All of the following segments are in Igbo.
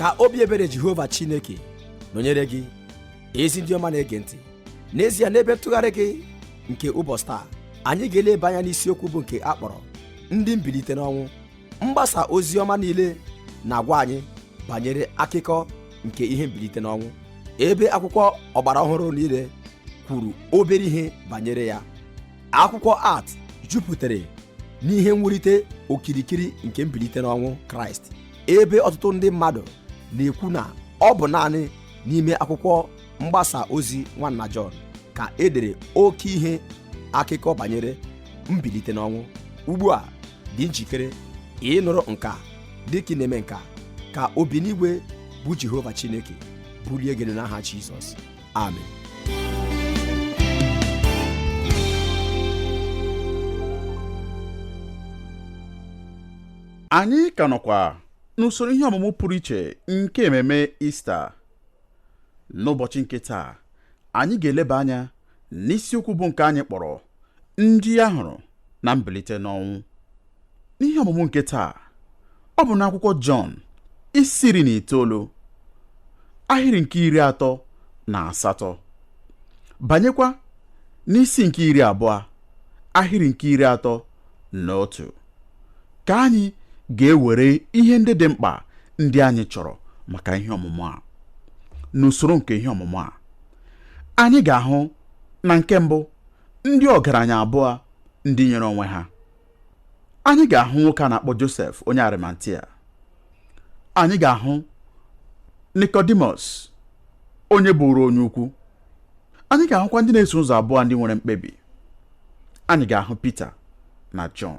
Ka obi ebere Jehova Chineke nọnyere gị, ezi ndị ọma na-ege ntị. N'ezie, n'ebe ntụgharị gị nke ụbọchị taa, anyị ga-eleba anya n'isiokwu bụ nke a kpọrọ ndị mbilite n'ọnwụ. Mgbasa ozi ọma niile na-agwa anyị banyere akụkọ nke ihe mbilite n'ọnwụ, ebe akwụkwọ ọgbara ọhụrụ niile kwuru obere ihe banyere ya. Akwụkwọ Act jupụtara n'ihe mwulite okirikiri nke mbilite n'ọnwụ Kraịst, ebe ọtụtụ ndị mmadụ na-ekwu na ọ bụ naanị n'ime akwụkwọ mgbasa ozi Nwanna Jọn ka e dere oke ihe akụkọ banyere mbilite n'ọnwụ. Ugbu a dị njikere ịnụrụ nke a. Dịka ị na-eme nke a, ka obi n'igwe bụ Jehova Chineke bulie gị elu n'aha Jizọs. Amen. Anyị ka nọkwa n'usoro ihe ọmụmụ pụrụ iche nke ememe Ista. N'ụbọchị nke taa, anyị ga-eleba anya n'isiokwu bụ nke anyị kpọrọ ndị a hụrụ na mbilite n'ọnwụ. N'ihe ọmụmụ nke taa, ọ bụ n'akwụkwọ Jọn isi 19, ahịrị nke 38, banyekwa n'isi nke 20, ahịrị nke 31, ka anyị ga-ewere ihe ndị dị mkpa ndị anyị chọrọ maka ihe ọmụmụ a. N'usoro nke ihe ọmụmụ a, anyị ga-ahụ na nke mbụ, ndị ọgaranya abụọ ndị nyere onwe ha. Anyị ga-ahụ nwoke a na-akpọ Josef onye Arimatia. Anyị ga-ahụ Nikọdimọs onye bụrụ onye ukwu. Anyị ga-ahụkwa ndị na-eso ụzọ abụọ ndị nwere mkpebi. Anyị ga-ahụ Pita na Jọn.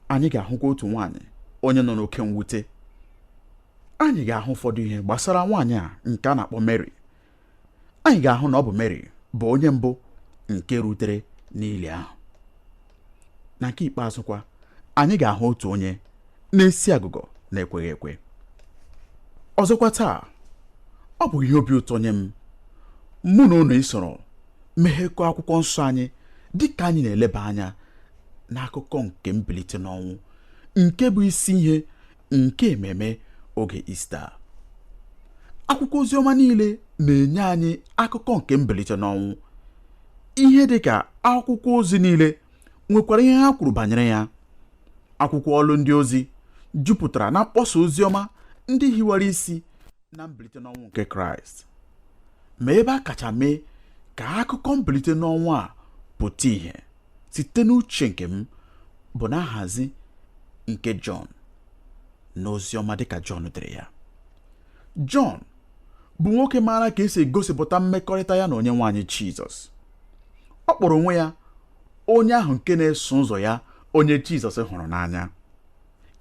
Anyị ga-ahụkwa otu nwaanyị onye nọ n'oke mwute. Anyị ga-ahụ ụfọdụ ihe gbasara nwaanyị a nke a na-akpọ Mary. Anyị ga-ahụ na ọ bụ Mary bụ onye mbụ nke rutere n'ili ahụ. Na nke ikpeazụ kwa, anyị ga-ahụ otu onye na-esi agụgọ na-ekweghị ekwe. Ọzọkwa taa, ọ bụ ihe obi ụtọ nye m mụ na unu isoro meghekọ akwụkwọ nsọ anyị dịka anyị na-eleba anya n'akụkọ nke mbilite n'ọnwụ nke bụ isi ihe nke ememe oge Ista. Akwụkwọ oziọma niile na-enye anyị akụkọ nke mbilite n'ọnwụ. Ihe dị ka akwụkwọ ozi niile nwekwara ihe ha kwuru banyere ya. Akwụkwọ ọlụ ndị ozi jupụtara na mkpọsa oziọma ndị hiwara isi na mbilite n'ọnwụ nke Kraịst. Ma ebe a kacha mee ka akụkọ mbilite n'ọnwụ a pụta ìhè site n'uche nke m bụ na nhazi nke Jọn n'oziọma dịka Jọn dere ya. Jọn bụ nwoke maara ka esi egosipụta mmekọrịta ya na onye nwe anyị Jizọs. Ọ kpọrọ onwe ya onye ahụ nke na-eso ụzọ ya onye Jizọs hụrụ n'anya.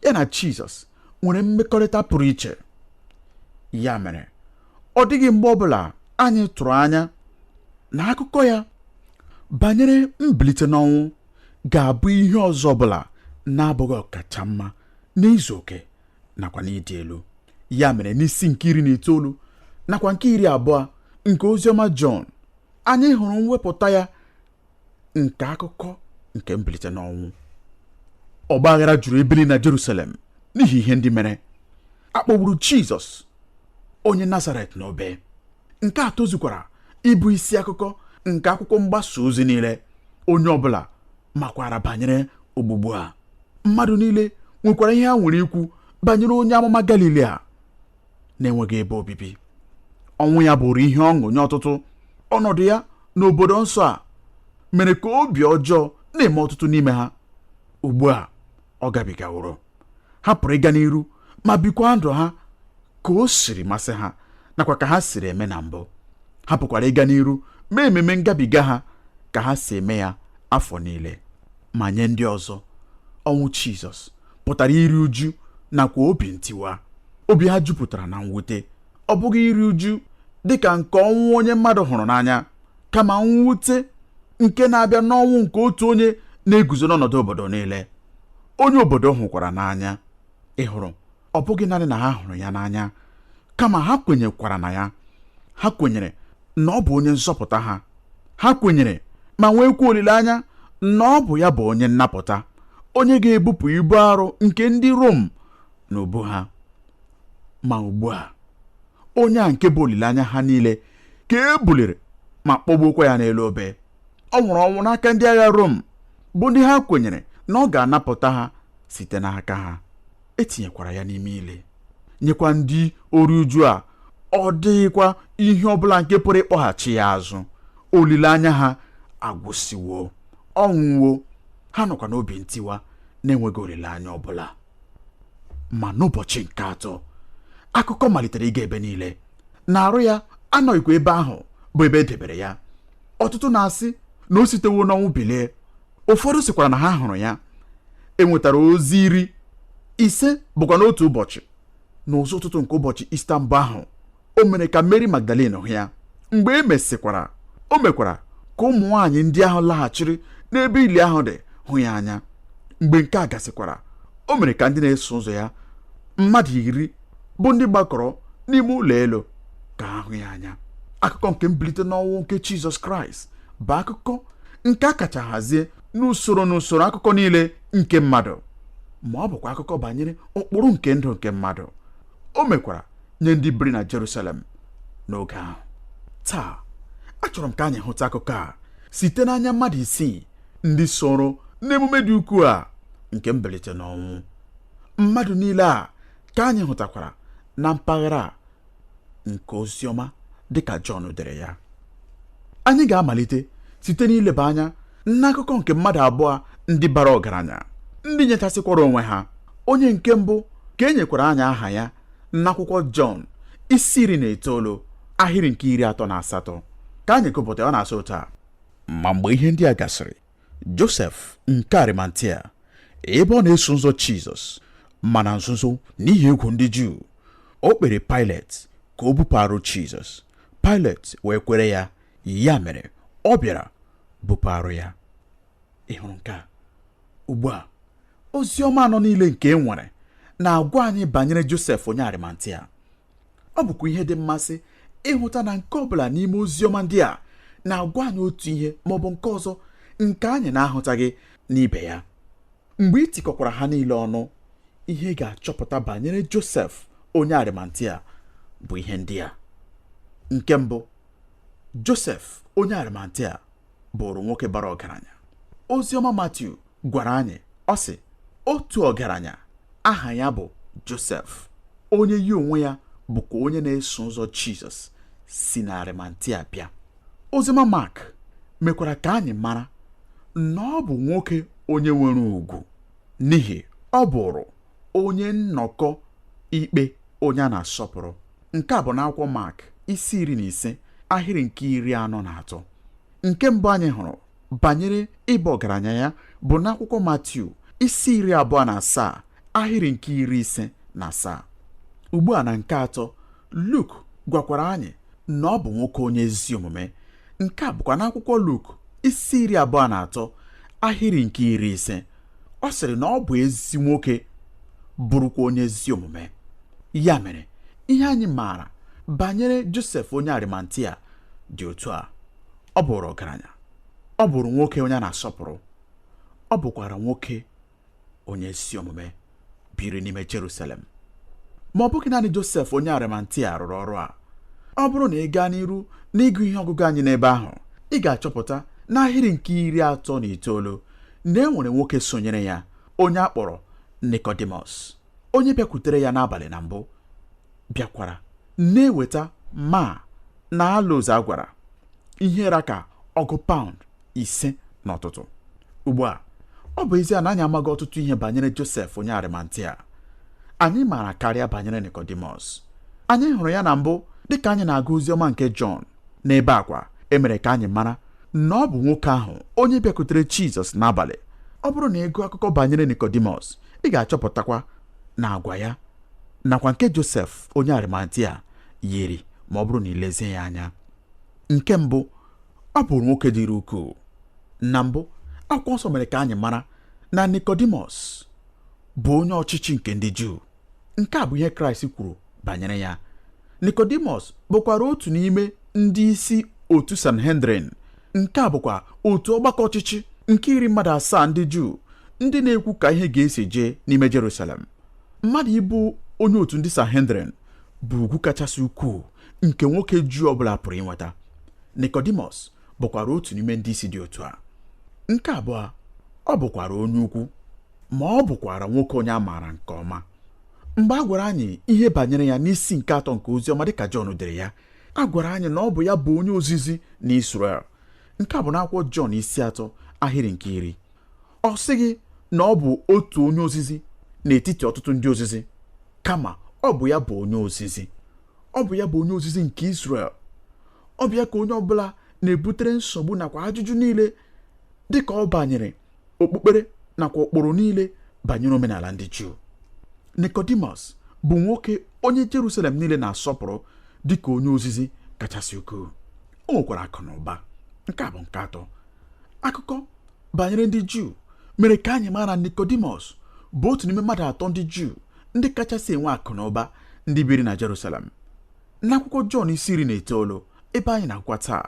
Ya na Jizọs nwere mmekọrịta pụrụ iche. Ya mere, ọ dịghị mgbe ọbụla anyị tụrụ anya na akụkọ ya banyere mbilite n'ọnwụ ga-abụ ihe ọzọ ọbụla na-abụghị ọkacha mma n'izu oke nakwa n'ịdị elu. Ya mere, n'isi nke 19 nakwa nke 20 nke oziọma Jọn, anyị hụrụ mwepụta ya nke akụkọ nke mbilite n'ọnwụ. Ọgba aghara juru ebe niile na Jerusalem n'ihi ihe ndị mere. A kpọgburu Jizọs onye Nazaret n'obe. Nke a tozukwara ịbụ isi akụkọ nke akwụkwọ mgbasa ozi niile. Onye ọbụla makwara banyere ogbugbu a. Mmadụ niile nwekwara ihe ha nwere ikwu banyere onye amụma Galili a na-enweghị ebe obibi. Ọnwụ ya bụrụ ihe ọṅụ nye ọtụtụ. Ọnọdụ ya n'obodo nsọ a mere ka obi ọjọọ na-eme ọtụtụ n'ime ha. Ugbu a ọ gabigaworo, ha pụrụ ịga n'iru ma bikwa ndụ ha ka o siri masị ha nakwa ka ha siri eme na mbụ. Ha pụkwara ịga n'iru mee ememe ngabiga ha ka ha si eme ya afọ niile. Ma nye ndị ọzọ, ọnwụ Jizọs pụtara iri uju nakwa obi ntiwa. Obi ha jupụtara na mwute. Ọ bụghị iri uju dịka nke ọnwụ onye mmadụ hụrụ n'anya, kama mwute nke na-abịa n'ọnwụ nke otu onye na-eguzo n'ọnọdụ obodo niile, onye obodo hụkwara n'anya. Ị hụrụ, ọ bụghị naanị na ha hụrụ ya n'anya, kama ha kwenyekwara na ya. Ha kwenyere na ọ bụ onye nzọpụta ha. Ha kwenyere ma nwekwa olileanya na ọ bụ ya bụ onye nnapụta, onye ga-ebupụ ibu arụ nke ndị Rom n'ubu ha. Ma ugbu a, Onye a nke bụ olileanya ha niile ka e buliri ma kpọgbuokwa ya n'elu obe. Ọ nwụrụ ọnwụ n'aka ndị agha Rom, bụ ndị ha kwenyere na ọ ga-anapụta ha site n'aka ha. E tinyekwara ya n'ime ili, nyekwa ndị ori uju a. Ọ dịghịkwa ihe ọbụla nke pụrụ ịkpọghachi ya azụ. Olileanya ha agwụsịwo, ọ nwụwo, ha nọkwa n'obi ntiwa na-enweghị olileanya ọbụla. Ma n'ụbọchị nke atọ, akụkọ malitere ịga ebe niile na arụ ya anọghịkwa ebe ahụ bụ ebe e debere ya. Ọtụtụ na-asị na o sitewo n'ọnwụ bilie, ụfọdụ sịkwara na ha hụrụ ya. E nwetara ozi 50 bụkwa n'otu ụbọchị. N'ụzọ ụtụtụ nke ụbọchị Ista mbụ ahụ, o mere ka Mary Magdalene hụ ya. Mgbe e mesịkwara, o mekwara ka ụmụ nwaanyị ndị ahụ laghachiri n'ebe ili ahụ dị hụ ya anya. Mgbe nke a gasịkwara, o mere ka ndị na-eso ụzọ ya mmadụ 10 bụ ndị gbakọrọ n'ime ụlọ elu ka ha hụ ya anya. Akụkọ nke mbilite n'ọnwụ nke Jizọs Kraịst bụ akụkọ nke a kacha hazie n'usoro n'usoro akụkọ niile nke mmadụ, ma ọ bụkwa akụkọ banyere ụkpụrụ nke ndụ nke mmadụ. O mekwara nye ndị biri na Jerusalem n'oge ahụ. Taa, achọrọ m ka anyị hụta akụkọ a site n'anya mmadụ isii ndị soro n'emume dị ukwuu a nke mbilite n'ọnwụ. Mmadụ niile a ka anyị hụtakwara na mpaghara a nke oziọma dịka Jọn dere ya. Anyị ga-amalite site n'ileba anya n'akụkọ nke mmadụ abụọ ndị bara ọgaranya, ndị nyechasịkwara onwe ha. Onye nke mbụ ka e nyekwara anyị aha ya n'akwụkwọ Jọn isi 19 ahịrị nke 38. Ka anyị gụpụta, ọ na-asị otu a: Ma mgbe ihe ndị a gasịrị, Josef nke Arimatia, ebe ọ na-eso ụzọ Jizọs, ma na nzuzo n'ihi egwu ndị Juu, o kpere Pilet ka o bupụ arụ Jizọs. Pilet wee kwere ya, ya mere ọ bịara bupụ arụ ya. Ị hụrụ nke a? Ugbu a, ozi ọma anọ niile nke e nwere na-agwa anyị banyere Josef onye Arimatia. Ọ bụkwa ihe dị mmasị ịhụta na nke ọbụla n'ime ozi ọma ndị a na-agwa anyị otu ihe maọbụ nke ọzọ nke anyị na-ahụtaghị n'ibe ya. Mgbe ị tikọkwara ha niile ọnụ, ihe ị ga-achọpụta banyere Josef onye Arimatia bụ ihe ndị a. Nke mbụ, Josef onye Arimatia bụrụ nwoke bara ọgaranya. Oziọma Matiu gwara anyị, ọ sị, otu ọgaranya aha ya bụ Josef, onye ya onwe ya bụkwa onye na-eso ụzọ Jizọs, si na Arimatia bịa. Oziọma Mak mekwara ka anyị mara na ọ bụ nwoke onye nwere ugwu, n'ihi ọ bụrụ onye nnọkọ ikpe onye a na-asọpụrụ. Nke a bụ n'akwụkwọ Mak isi 15 ahịrị nke 43. Nke mbụ anyị hụrụ banyere ịba ọgaranya ya bụ n'akwụkwọ Matiu isi 27 ahịrị nke 57. Ugbu a na nke atọ, Luk gwakwara anyị na ọ bụ nwoke onye ezi omume. Nke a bụkwa n'akwụkwọ Luk isi 23 ahịrị nke 50. Ọ sịrị na ọ bụ ezi nwoke, bụrụkwa onye ezi omume. Ya mere, ihe anyị maara banyere Josef onye Arimatia dị otu a: ọ bụrụ ọgaranya, ọ bụrụ nwoke onye a na-asọpụrụ, ọ bụkwara nwoke onye ezi omume biri n'ime Jerusalem. Ma ọ bụghị naanị Josef onye Arimatia rụrụ ọrụ a. Ọ bụrụ na ị gaa n'iru n'ịgụ ihe ọgụgụ anyị n'ebe ahụ, ị ga-achọpụta n'ahịrị nke 39 na e nwere nwoke sonyere ya, onye a kpọrọ Nikọdimọs, onye bịakwutere ya n'abalị na mbụ, bịakwara na-eweta maa na aloz a gwara, ihe ra ka ọgụ paụnd 5 n'ọtụtụ. Ugbu a, ọ bụ ezie na anyị amaghị ọtụtụ ihe banyere Josef onye Arimatia, anyị maara karịa banyere Nikọdimọs. Anyị hụrụ ya na mbụ dịka anyị na-agụ oziọma nke Jọn. N'ebe a kwa, e mere ka anyị mara na ọ bụ nwoke ahụ onye bịakwutere Jizọs n'abalị. Ọ bụrụ na ị gụọ akụkọ banyere Nikọdimọs, ị ga-achọpụtakwa na agwa ya nakwa nke Josef onye Arimatia yiri ma ọ bụrụ na i lezie ya anya. Nke mbụ, ọ bụrụ nwoke dịrị ukwuu. Na mbụ, akwụkwọ nsọ mere ka anyị mara na Nikọdimọs bụ onye ọchịchị nke ndị Juu. Nke a bụ ihe Kraịst kwuru banyere ya. Nikọdimọs bụkwara otu n'ime ndị isi otu Sanhedrin. Nke a bụkwa otu ọgbakọ ọchịchị nke iri mmadụ asaa ndị Juu ndị na-ekwu ka ihe ga-esi jee n'ime Jerusalem. Mmadụ ịbụ onye otu ndị Sanhedrin bụ ugwu kachasị ukwuu nke nwoke Juu ọbụla pụrụ inweta. Nikọdimọs bụkwara otu n'ime ndị isi dị otu a. Nke abụọ, ọ bụkwara onye ukwu, ma ọ bụkwara nwoke onye a maara nke ọma. Mgbe a gwara anyị ihe banyere ya n'isi nke atọ nke oziọma dịka Jọn dere ya, a gwara anyị na ọ bụ ya bụ onye ozizi n'Israel. Nke a bụ n'akwụkwọ Jọn isi 3 ahịrị nke 10. Ọ sịghị na ọ bụ otu onye ozizi n'etiti ọtụtụ ndị ozizi, kama ọ bụ ya bụ onye ozizi. Ọ bụ ya bụ onye ozizi nke Israel. Ọ bụ ya ka onye ọbụla na-ebutere nsogbu nakwa ajụjụ niile dịka ọ banyere okpukpere nakwa ụkpụrụ niile banyere omenala ndị Juu. Nikọdimọs bụ nwoke onye Jerusalem niile na-asọpụrụ dịka onye ozizi kachasị ukwuu. O nwekwara akụ na ụba. Nke a bụ nke atọ. Akụkọ banyere ndị Juu mere ka anyị mara na Nikọdimọs bụ otu n'ime mmadụ atọ ndị Juu ndị kachasị enwe akụ na ụba ndị biri na Jerusalem. N'akwụkwọ Jọn isi 19 ebe anyị na-agụkwa taa,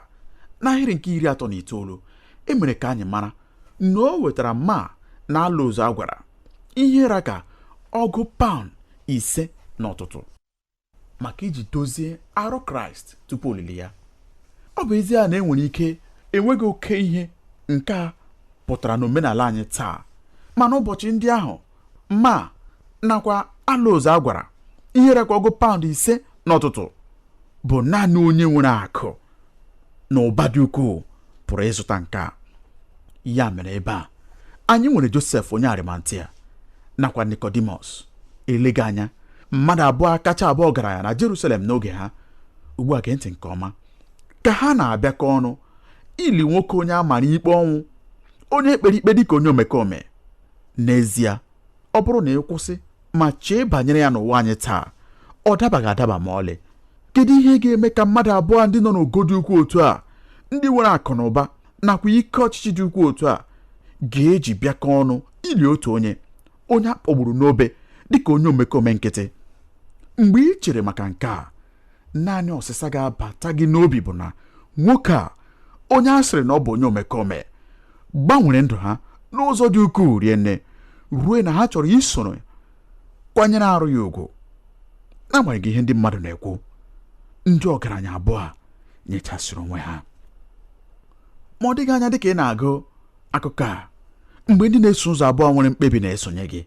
n'ahịrị nke 39, e mere ka anyị mara na o wetara myrrh na aloes a gwara ihe ra ka ọgụ paụnd 5 n'ọtụtụ maka iji dozie arụ Kraịst tupu olili ya. Ọ bụ ezie na enwere ike enweghị oke ihe nke a pụtara n'omenala anyị taa, mana ụbọchị ndị ahụ myrrh nakwa aloes a gwara ihe ra ka ọgụ paụnd 5 n'ọtụtụ bụ naanị onye nwere akụ na ụba dị ukwuu pụrụ ịzụta nke a. Ya mere ebe a anyị nwere Josef onye Arimatia nakwa Nikọdimọs, eleghị anya mmadụ abụọ kacha abụọ ọgaranya na Jerusalem n'oge ha. Ugbu a gee ntị nke ọma ka ha na-abịakọ ọnụ ili nwoke onye a mara ikpe ọnwụ, onye ekpere ikpe dịka onye omekome. N'ezie, ọ bụrụ na ị kwụsị ma chee banyere ya n'ụwa anyị taa, ọ dabaghị adaba ma ọlị. Kedu ihe ga-eme ka mmadụ abụọ ndị nọ n'ogo dị ukwuu otu a, ndị nwere akụ na ụba nakwa ike ọchịchị dị ukwuu otu a, ga-eji bịakọ ọnụ ili otu onye, onye a kpọgburu n'obe dịka onye omekome nkịtị? Mgbe ị chere maka nke a, naanị ọsịsa ga-abata gị n'obi bụ na nwoke a, onye a sịrị na ọ bụ onye omekome, gbanwere ndụ ha n'ụzọ dị ukwuu rie nne, ruo na ha chọrọ isoro kwanyere arụ ya ugwu n'agbanyeghị ihe ndị mmadụ na-ekwu. Ndị ọgaranya abụọ a nyechasịrị onwe ha. Ma ọ dịghị anya dịka ị na-agụ akụkọ a, mgbe ndị na-eso ụzọ abụọ nwere mkpebi na-esonye gị,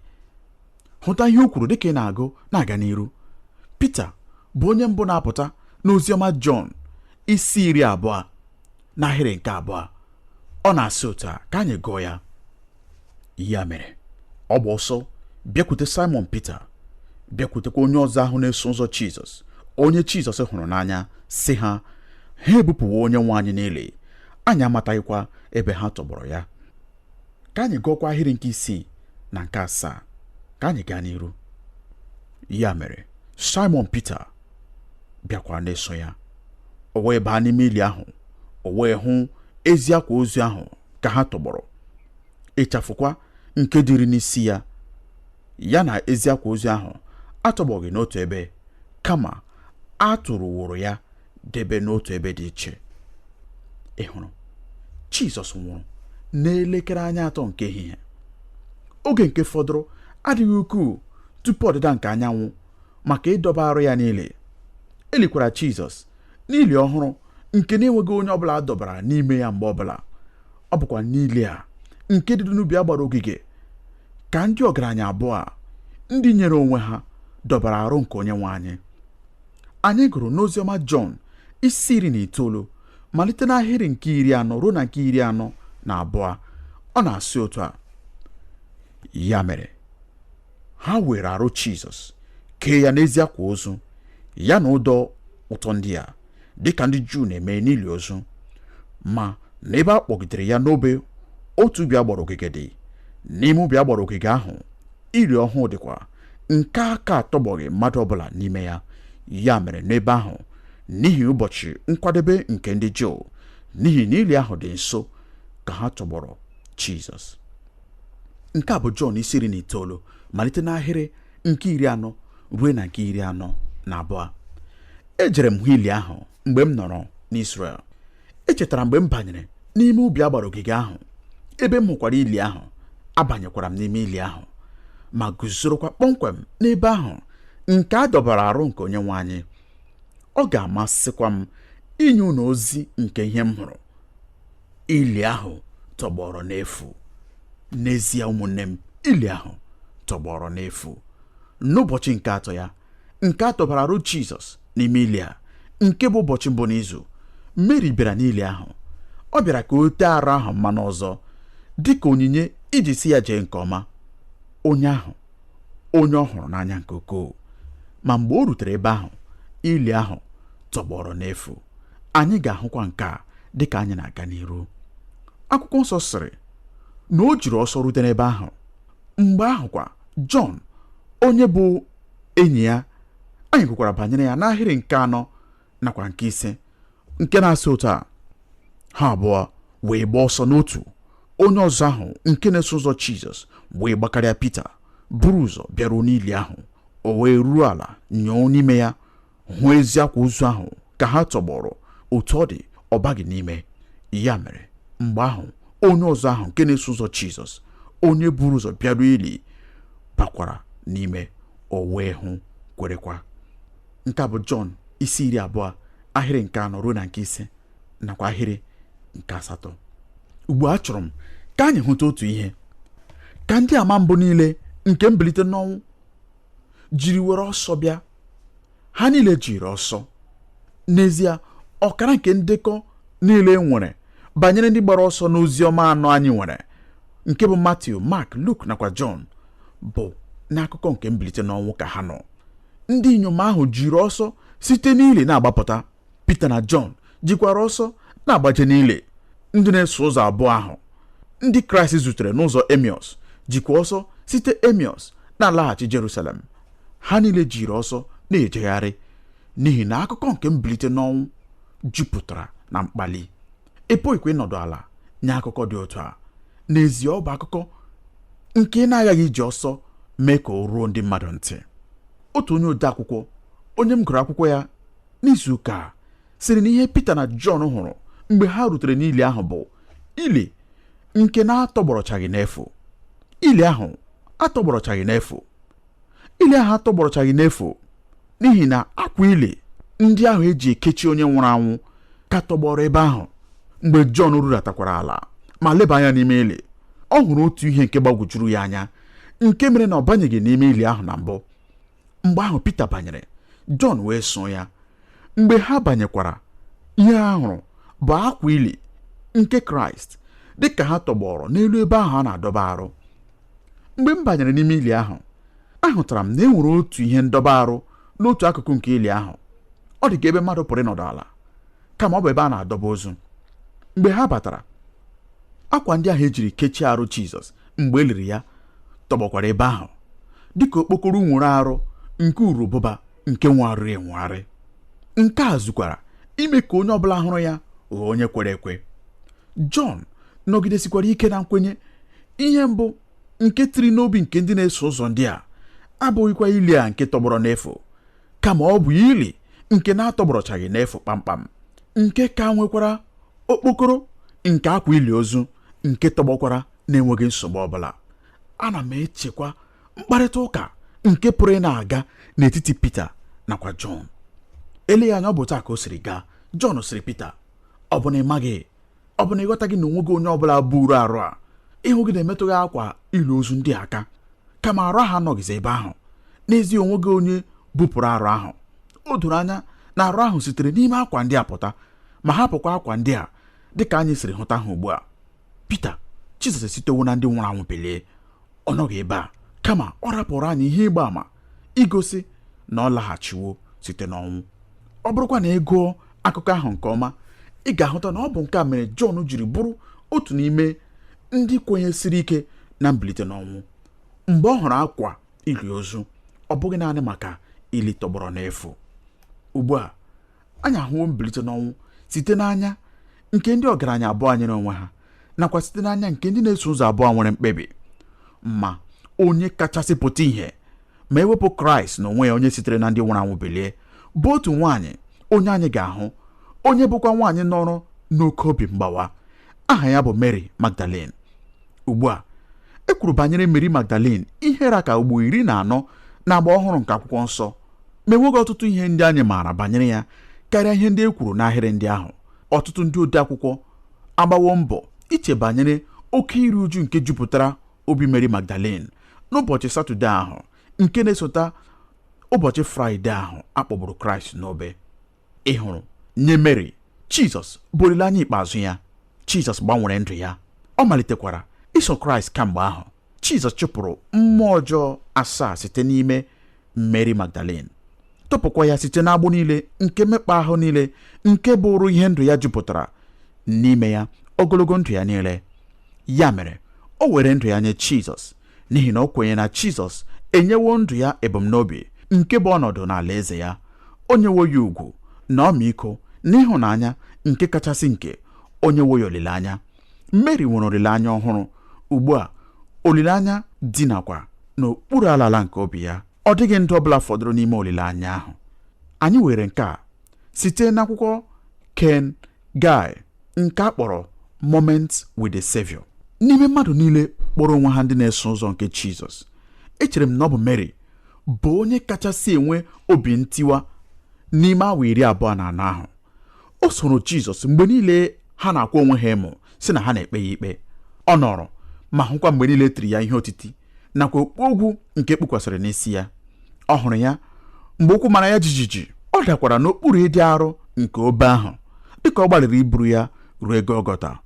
hụta ihe o kwuru dịka ị na-agụ na-aga n'iru. Pita bụ onye mbụ na-apụta n'oziọma Jọn isi 20 n'ahịrị nke 2. Ọ na-asị otu a, ka anyị gụọ ya. Ya mere ọ gba ọsọ bịakwute Simon Pita, bịakwutekwa onye ọzọ ahụ na-eso ụzọ Jizọs, onye Jizọs hụrụ n'anya, sị ha, ha ebupụwo onye nwe anyị n'ili, anyị amataghịkwa ebe ha tọgbọrọ ya. Ka anyị gụọkwa ahịrị nke 6 na nke 7, ka anyị gaa n'iru. Ya mere Simon Pita bịakwara na-eso ya, o wee baa n'ime ili ahụ, o wee hụ ezi akwa ozu ahụ ka ha tọgbọrọ, ịchafụkwa nke dịrị n'isi ya, ya na ezi akwa ozu ahụ atọgbọghị n'otu ebe, kama a tụrụworo ya debe n'otu ebe dị iche. Ị hụrụ, Jizọs nwụrụ n'elekere anya 3 nke ehihie. Oge nke fọdụrụ adịghị ukwuu tupu ọdịda nke anyanwụ maka ịdọba arụ ya niile. Elikwara Jizọs n'ili ọhụrụ nke na-enweghị onye ọbụla dọbara n'ime ya mgbe ọbụla. Ọ bụkwa n'ili a nke dị n'ubi a gbara ogige ka ndị ọgaranya abụọ a ndị nyere onwe ha dọbara arụ nke onye nwe anyị. Anyị gụrụ n'oziọma Jọn isi 19 malite n'ahịrị nke 40 ruo na nke 42. Ọ na-asị otu a: ya mere ha were arụ Jizọs kee ya n'ezi akwa ozu ya na ụdọ ụtọ ndị a dịka ndị Juu na-eme n'ili ozu, ma n'ebe a kpọgidere ya n'obe otu ubi a gbara ogige dị. N'ime ubi a gbara ogige ahụ ili ọhụụ dịkwa, nke aka atọgbọghị mmadụ ọbụla n'ime ya. Ya mere n'ebe ahụ, n'ihi ụbọchị nkwadebe nke ndị Juu, n'ihi na ili ahụ dị nso, ka ha tọgbọrọ Jizọs. Nke a bụ Jọn isi 19 malite n'ahịrị nke 40 ruo na nke 42. Ejere m hụ ili ahụ mgbe m nọrọ n'Israel. Echetara mgbe m banyere n'ime ubi a gbara ogige ahụ, ebe m hụkwara ili ahụ. Abanyekwara m n'ime ili ahụ ma guzorokwa kpọmkwem n'ebe ahụ nke a dọbara arụ nke Onyenwe anyị. Ọ ga-amasịkwa m inye unu ozi nke ihe m hụrụ. Ili ahụ tọgbọrọ n'efu. N'ezie ụmụnne m, ili ahụ tọgbọrọ n'efu. N'ụbọchị nke atọ ya, nke a tọbara arụ Jizọs n'ime ili a, nke bụ ụbọchị mbụ n'izu, Meri bịara n'ili ahụ. Ọ bịara ka o tee arụ ahụ mmanụ ọzọ dị ka onyinye iji si ya jee nke ọma. Onye ahụ, onye ọ hụrụ n'anya nke ukwuu. Ma mgbe o rutere ebe ahụ, ili ahụ tọgbọrọ n'efu. Anyị ga-ahụkwa nke a dịka anyị na-aga n'iru. Akwụkwọ nsọ sịrị na o jiri ọsọ rute n'ebe ahụ. Mgbe ahụ kwa, Jọn, onye bụ enyi ya, anyị gụkwara banyere ya n'ahịrị nke 4 nakwa nke 5, nke na-asị otu a: ha abụọ wee gbaa ọsọ n'otu. Onye ọzọ ahụ nke na-eso ụzọ Jizọs wee gbakarịa Pita, buru ụzọ bịaruo n'ili ahụ. O wee ruo ala nyoo n'ime ya, hụ ezi akwa ozu ahụ ka ha tọgbọrọ. Otu ọ dị, ọ baghị n'ime. Ya mere, mgbe ahụ onye ọzọ ahụ nke na-eso ụzọ Jizọs, onye buru ụzọ bịaruo ili, bakwara n'ime, o wee hụ, kwerekwa. Nke a bụ Jọn isi 20 ahịrị nke 4 ruo na nke 5 nakwa ahịrị nke 8. Ugbu a achọrọ m ka anyị hụta otu ihe. Ka ndị ama mbụ niile nke mbilite n'ọnwụ jiri were ọsọ bịa, ha niile jiri ọsọ. N'ezie, ọkara nke ndekọ niile e nwere banyere ndị gbara ọsọ n'ozi ọma anọ anyị nwere, nke bụ Matiu, Mak, Luk nakwa Jọn, bụ n'akụkọ nke mbilite n'ọnwụ ka ha nọ. Ndị inyom ahụ jiri ọsọ site n'ili na-agbapụta. Pita na Jọn jikwara ọsọ na-agbaje n'ili. Ndị na-eso ụzọ abụọ ahụ ndị Kraịst zutere n'ụzọ Emiọs jikwa ọsọ site Emiọs na-alaghachi Jerusalem. Ha niile jiri ọsọ na-ejegharị n'ihi na akụkọ nke mbilite n'ọnwụ jupụtara na mkpali. Ị pụghịkwa ịnọdụ ala nye akụkọ dị otu a. N'ezie, ọ bụ akụkọ nke ị na-aghaghị iji ọsọ mee ka o ruo ndị mmadụ ntị. Otu onye ode akwụkwọ, onye m gụrụ akwụkwọ ya n'izu ụka a, sịrị na ihe Pita na Jọn hụrụ mgbe ha rutere n'ili ahụ bụ ili nke na-atọgbọrọchaghị n'efu. Ili ahụ atọgbọrọchaghị n'efu. Ili ahụ atọgbọrọchaghị n'efu n'ihi na akwa ili ndị ahụ eji ekechi onye nwụrụ anwụ ka tọgbọrọ ebe ahụ. Mgbe Jọn rudatakwara ala ma leba anya n'ime ili, ọ hụrụ otu ihe nke gbagwojuru ya anya, nke mere na ọ banyeghị n'ime ili ahụ na mbụ. Mgbe ahụ Pita banyere, Jọn wee so ya. Mgbe ha banyekwara, ihe ha hụrụ bụ akwa ili nke Kraịst dị ka ha tọgbọrọ n'elu ebe ahụ a na-adọba arụ. Mgbe m banyere n'ime ili ahụ, ahụtara m na e nwere otu ihe ndọba arụ n'otu akụkụ nke ili ahụ. Ọ dị ka ebe mmadụ pụrụ ịnọdụ ala, kama ọ bụ ebe a na-adọba ozu. Mgbe ha batara, akwa ndị ahụ ejiri kechie arụ Jizọs mgbe e liri ya tọgbọkwara ebe ahụ, dịka okpokoro nwụrụ arụ nke urubụba nke nwegharịrị enwegharị. Nke a zukwara ime ka onye ọbụla hụrụ ya ghọọ onye kwere ekwe. Jọn nọgidesikwara ike na nkwenye. Ihe mbụ nke tiri n'obi nke ndị na-eso ụzọ ndị a abụghịkwa ili a nke tọgbọrọ n'efu, kama ọ bụ ili nke na-atọgbọrọchaghị n'efu kpamkpam, nke ka nwekwara okpokoro nke akwa ili ozu nke tọgbọkwara na-enweghị nsogbu ọbụla. Ana m echekwa mkparịta ụka nke pụrụ ị na-aga n'etiti Pita nakwa Jọn. Eleghị anya ọ bụ taa ka o siri gaa. Jọn sịrị Pita, ọ bụ na ị maghị, ọ bụ na ị ghọtaghị na onweghị onye ọbụla buru arụ a ịhụ gị na-emetụghị akwa ili ozu ndị aka, kama arụ ahụ anọghịzi ebe ahụ. N'ezie onweghị onye bupụrụ arụ ahụ. O doro anya na arụ ahụ sitere n'ime akwa ndị a pụta, ma hapụkwa akwa ndị a dịka anyị siri hụta ha ugbu a. Pita, Jizọs esitewo na ndị nwụrụ anwụ bilie. Ọ nọghị ebe a, kama ọ rapụrụ anyị ihe ịgba ama igosi na ọ laghachiwo site n'ọnwụ. Ọ bụrụkwa na ị gụọ akụkọ ahụ nke ọma, ị ga-ahụta na ọ bụ nke a mere Jọn jiri bụrụ otu n'ime ndị kwenyesiri ike na mbilite n'ọnwụ. Mgbe ọ hụrụ akwa ili ozu, ọ bụghị naanị maka ili tọgbọrọ n'efu. Ugbu a anyị ahụwo mbilite n'ọnwụ site n'anya nke ndị ọgaranya abụọ nyere onwe ha, nakwa site n'anya nke ndị na-eso ụzọ abụọ nwere mkpebi. Ma onye kachasị pụta ìhè ma ewepụ Kraịst na onwe ya, onye sitere na ndị nwụrụ anwụ bilie, bụ otu nwaanyị onye anyị ga-ahụ, onye bụkwa nwaanyị nọrọ n'oke obi mgbawa. Aha ya bụ Mary Magdalene. Ugbu a e kwuru banyere Mary Magdalene ihe ra ka ugbo 14 n'agba ọhụrụ nke akwụkwọ nsọ, ma enweghị ọtụtụ ihe ndị anyị maara banyere ya karịa ihe ndị e kwuru n'ahịrị ndị ahụ. Ọtụtụ ndị ode akwụkwọ agbawo mbọ iche banyere oke iru uju nke jupụtara obi Mary Magdalene n'ụbọchị Satọde ahụ nke na-esota ụbọchị Fraịde ahụ a kpọgburu Kraịst n'obe. Ị hụrụ, nye Mary, Jizọs bụ olileanya ikpeazụ ya. Jizọs gbanwere ndụ ya. Ọ malitekwara iso Kraịst kamgbe ahụ. Jizọs chụpụrụ mmụọ ọjọọ asaa site n'ime Mary Magdalene, tọpụkwa ya site n'agbụ niile nke mmekpa ahụ niile nke bụrụ ihe ndụ ya jupụtara n'ime ya ogologo ndụ ya niile. Ya mere, o were ndụ ya nye Jizọs n'ihi na o kwenye na Jizọs enyewo ndụ ya ebumnobi nke bụ ọnọdụ n'ala eze ya. O nyewo ya ugwu na ọmịiko na ịhụnanya nke kachasị nke o nyewo ya olileanya. Mary nwere olileanya ọhụrụ ugbu a, olileanya dinakwa n'okpuru ala ala nke obi ya. Ọ dịghị ndụ ọbụla fọdụrụ n'ime olileanya ahụ. Anyị were nke a site n'akwụkwọ Ken Guy nke a kpọrọ Moments with the Savior. N'ime mmadụ niile kpọrọ onwe ha ndị na-eso ụzọ nke Jizọs, echere m na ọ bụ Mary bụ onye kachasị enwe obi ntiwa n'ime awa 24 ahụ. O soro Jizọs mgbe niile ha na-akwa onwe ha emo sị na ha na-ekpe ya ikpe. Ọ nọrọ ma hụkwa mgbe niile tiri ya ihe otiti nakwa okpu ogwu nke kpukwasịrị n'isi ya. Ọ hụrụ ya mgbe ụkwụ mara ya jijiji. Ọ dakwara n'okpuru ịdị arọ nke obe ahụ dịka ọ gbalịrị iburu ya ruo Gọlgọta.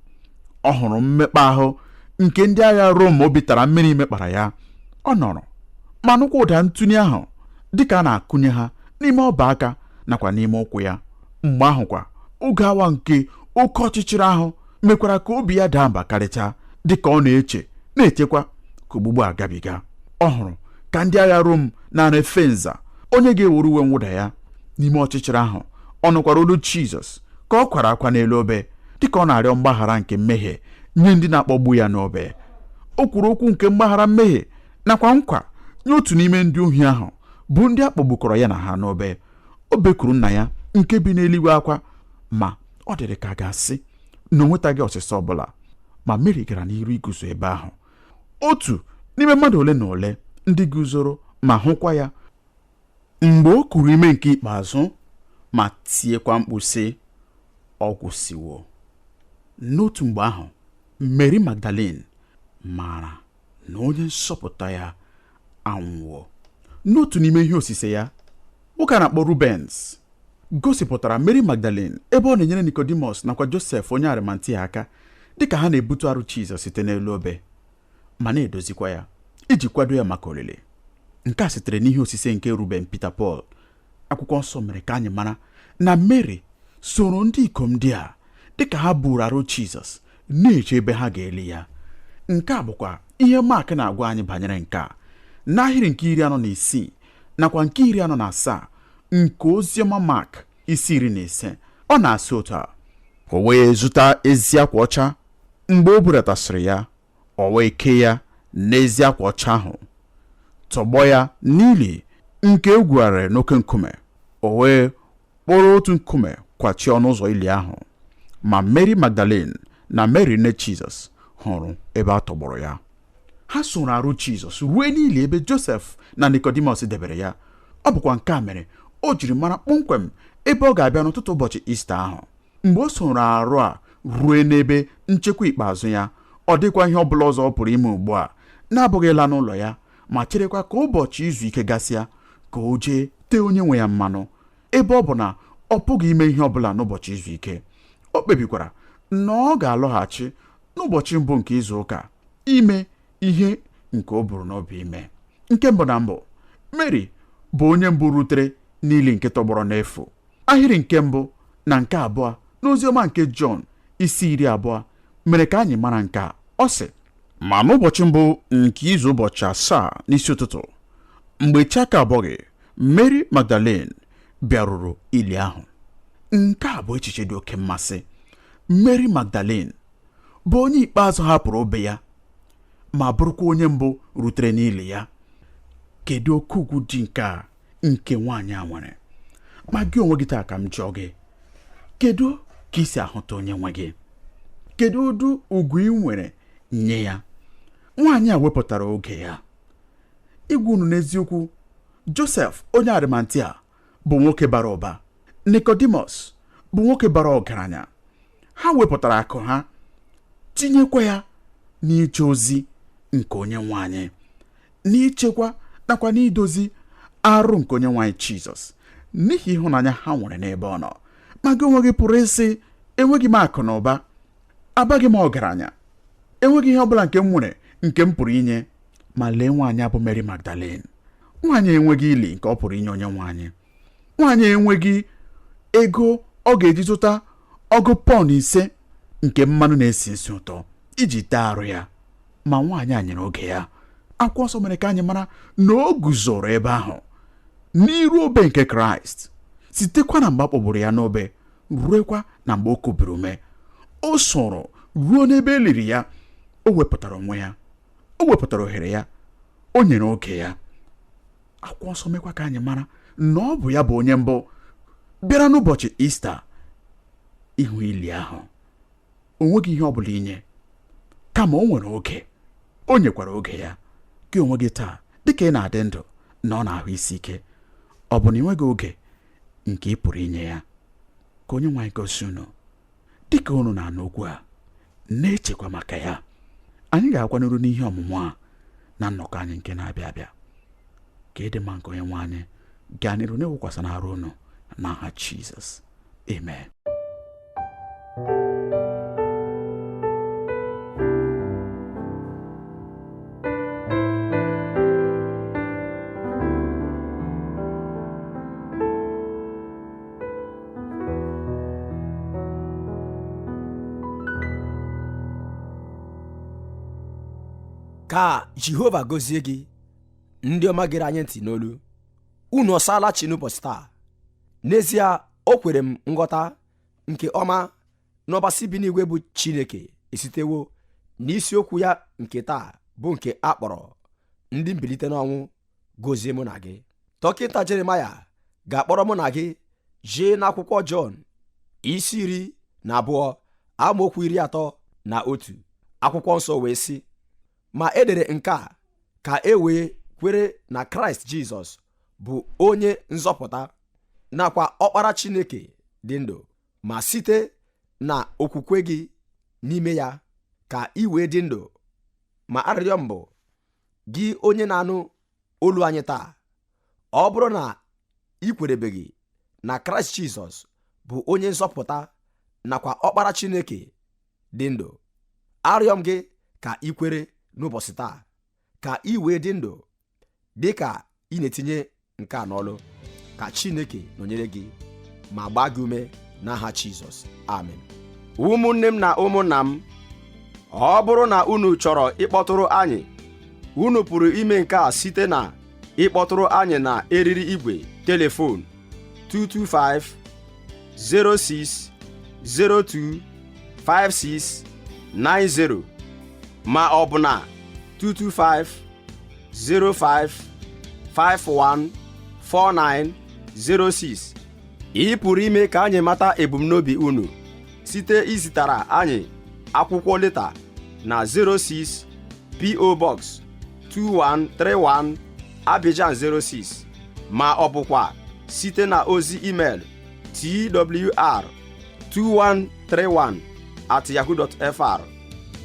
Ọ hụrụ mmekpa ahụ nke ndị agha Rom obi tara mmiri mekpara ya. Ọ nọrọ ma nụkwa ụda ntụli ahụ dịka a na-akụnye ha n'ime ọba aka nakwa n'ime ụkwụ ya. Mgbe ahụ kwa, oge awa nke oke ọchịchịrị ahụ mekwara ka obi ya daa mba karịchaa dịka ọ na-eche na-echekwa ka ogbugbu a gabiga. Ọ hụrụ ka ndị agha Rom na-ara efe nza onye ga-ewere uwe mwụda ya. N'ime ọchịchịrị ahụ, ọ nụkwara olu Jizọs ka ọ kwara akwa n'elu obe dịka ọ na-arịọ mgbaghara nke mmehie nye ndị na-akpọgbu ya n'obe. O kwuru okwu nke mgbaghara mmehie nakwa nkwa nye otu n'ime ndị ohi ahụ bụ ndị a kpọgbukọrọ ya na ha n'obe. O bekuru nna ya nke bi n'eluigwe akwa, ma ọ dịrị ka a ga-asị na o nwetaghị ọsịsa ọbụla. Ma Mary gara n'iru iguzo ebe ahụ, otu n'ime mmadụ ole na ole ndị guzoro ma hụkwa ya mgbe o kuru ime nke ikpeazụ ma tiekwa mkpu sị, ọ gwụsịwo. N'otu mgbe ahụ, Mary Magdalene maara na onye nzọpụta ya anwụwo. N'otu n'ime ihe osise ya, nwoke a na-akpọ Rubens gosipụtara Mary Magdalene ebe ọ na-enyere Nicodemus nakwa Josef onye Arimatia aka dịka ha na-ebutu arụ Jizọs site n'elu obe ma na-edozikwa ya iji kwado ya maka olili. Nke a sitere n'ihe osise nke Ruben Peter Paul. Akwụkwọ nsọ mere ka anyị mara na Mary soro ndị ikom ndị a dịka ha buru arụ Jizọs na-eche ebe ha ga-eli ya. Nke a bụkwa ihe Mak na-agwa anyị banyere nke a n'ahịrị nke 46 nakwa nke 47 nke oziọma Mak isi 15. Ọ na-asị otu a: o wee zụta ezi akwa ọcha, mgbe o budatasịrị ya, o wee kee ya n'ezi akwa ọcha ahụ, tọgbọ ya n'ili nke e gwugharịrị n'oke nkume. O wee kpọrọ otu nkume kwachie ọnụ ụzọ ili ahụ. Ma Mary Magdalene na Mary nne Jizọs hụrụ ebe a tọgbọrọ ya. Ha soro arụ Jizọs ruo n'ili ebe Josef na Nicodemus debere ya. Ọ bụkwa nke a mere o jiri mara kpọmkwem ebe ọ ga-abịa n'ụtụtụ ụbọchị Ista ahụ. Mgbe o soro arụ a rue n'ebe nchekwa ikpeazụ ya, ọ dịkwa ihe ọ bụla ọzọ ọ pụrụ ime ugbu a na-abụghị ịla n'ụlọ ya ma cherekwa ka ụbọchị izu ike gasịa ka o jee tee onye nwe ya mmanụ. Ebe ọ bụ na ọ pụghị ime ihe ọ bụla n'ụbọchị izu ike, o kpebikwara na ọ ga-alọghachi n'ụbọchị mbụ nke izu ụka ime ihe nke o buru n'obi ime. Nke mbụ na mbụ, Mary bụ onye mbụ rutere n'ili nke tọgbọrọ n'efu. Ahịrị nke mbụ na nke abụọ n'oziọma nke Jọn isi 20 mere ka anyị mara nke a. Ọ sị, ma n'ụbọchị mbụ nke izu ụbọchị asaa n'isi ụtụtụ, mgbe chi aka abọghị, Mary Magdalene bịaruru ili ahụ. Nke a bụ echiche dị oke mmasị. Mary Magdalene bụ onye ikpeazụ hapụrụ obe ya ma bụrụkwa onye mbụ rutere n'ili ya. Kedu oke ugwu dị nke a nke nwaanyị a nwere? Ma gị onwe gị taa ka m jụọ gị, kedu ka ị si ahụta onye nwe gị? Kedu ụdị ugwu ị nwere nye ya? Nwaanyị a wepụtara oge ya. Ịgwa unu n'eziokwu Josef onye Arimatia bụ nwoke bara ụba. Nicodemus bụ nwoke bara ọgaranya. Ha wepụtara akụ ha tinyekwa ya n'ije ozi nke onye nwe anyị, n'ichekwa nakwa n'idozi arụ nke onye nwe anyị Jizọs, n'ihi ịhụnanya ha nwere n'ebe ọ nọ. Ma gị onwe gị pụrụ ịsị, enweghị m akụ na ụba, abaghị m ọgaranya, enweghị ihe ọbụla nke m nwere nke m pụrụ inye. Ma lee nwaanyị bụ Mary Magdalene. Nwaanyị enweghị ili nke ọ pụrụ inye onye nwe anyị. Nwaanyị enweghị ego ọ ga-eji zụta ọgụ pọn 5 nke mmanụ na-esi isi ụtọ iji tee arụ ya. Ma nwaanyị a nyere oge ya. Akwụkwọ nsọ mere ka anyị mara na o guzoro ebe ahụ n'iru obe nke Kraịst, sitekwa na mgbe a kpọgburu ya n'obe ruekwa na mgbe o kubiri ume. O soro ruo n'ebe e liri ya. O wepụtara onwe ya, o wepụtara ohere ya, o nyere oge ya. Akwụkwọ nsọ mekwa ka anyị mara na ọ bụ ya bụ onye mbụ bịara n'ụbọchị Ista ịhụ ili ahụ. O nweghị ihe ọ bụla inye, kama o nwere oge. O nyekwara oge ya. Gị onwe gị taa, dịka ị na-adị ndụ na ọ na-ahụ isi ike, ọ bụ na ị nweghị oge nke ị pụrụ inye ya? Ka onye nwe anyị gosi unu dịka unu na-anụ okwu a, na-echekwa maka ya. Anyị ga-akwanuru n'ihe ọmụmụ a na nnọkọ anyị nke na-abịa abịa. Ka ịdị mma nke onye nwe anyị gaa n'iru na-ewukwasị n'arụ unu n'aha Jizọs. Amen. Ka Jehova gọzie gị, ndị ọma gere anyị ntị n'olu. Unu ọsaala chi n'ụbọchị taa. N'ezie o kwere m nghọta nke ọma na ọbasi bi n'igwe bụ Chineke esitewo n'isiokwu ya nke taa bụ nke a kpọrọ ndị mbilite n'ọnwụ gozie mụ na gị. Dọkịta Jeremaya ga-akpọrọ mụ na gị jee n'akwụkwọ Jọn isi 12 amaokwu 31. Akwụkwọ nsọ wee sị, ma e dere nke a ka e wee kwere na Kraịst Jizọs bụ onye nzọpụta nakwa ọkpara Chineke dị ndụ, ma site na okwukwe gị n'ime ya ka ị wee dị ndụ. Ma arịrịọ m bụ gị onye na-anụ olu anyị taa, ọ bụrụ na ị kwerebeghị na Kraịst Jizọs bụ onye nzọpụta nakwa ọkpara Chineke dị ndụ, arịọ m gị ka ị kwere n'ụbọchị taa ka ị wee dị ndụ dị ka ị na-etinye nke a n'ọlụ. Ka Chineke nọnyere gị ma gbaa gị ume n'aha Jizọs. Amen. Ụmụnne m na ụmụnna m, ọ bụrụ na unu chọrọ ịkpọtụrụ anyị, unu pụrụ ime nke a site na ịkpọtụrụ anyị na eriri igwe telefon 225 06 02 56 90 ma ọ bụ na 225 05 51 49 06. Ị pụrụ ime ka anyị mata ebumnobi unu site izitara anyị akwụkwọ leta na 06 P.O. Box 2131 Abidjan 06 ma ọ bụkwa site na ozi email twr2131@yahoo.fr.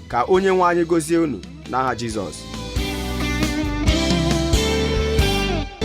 Ka onye nwe anyị gozie unu n'aha Jizọs.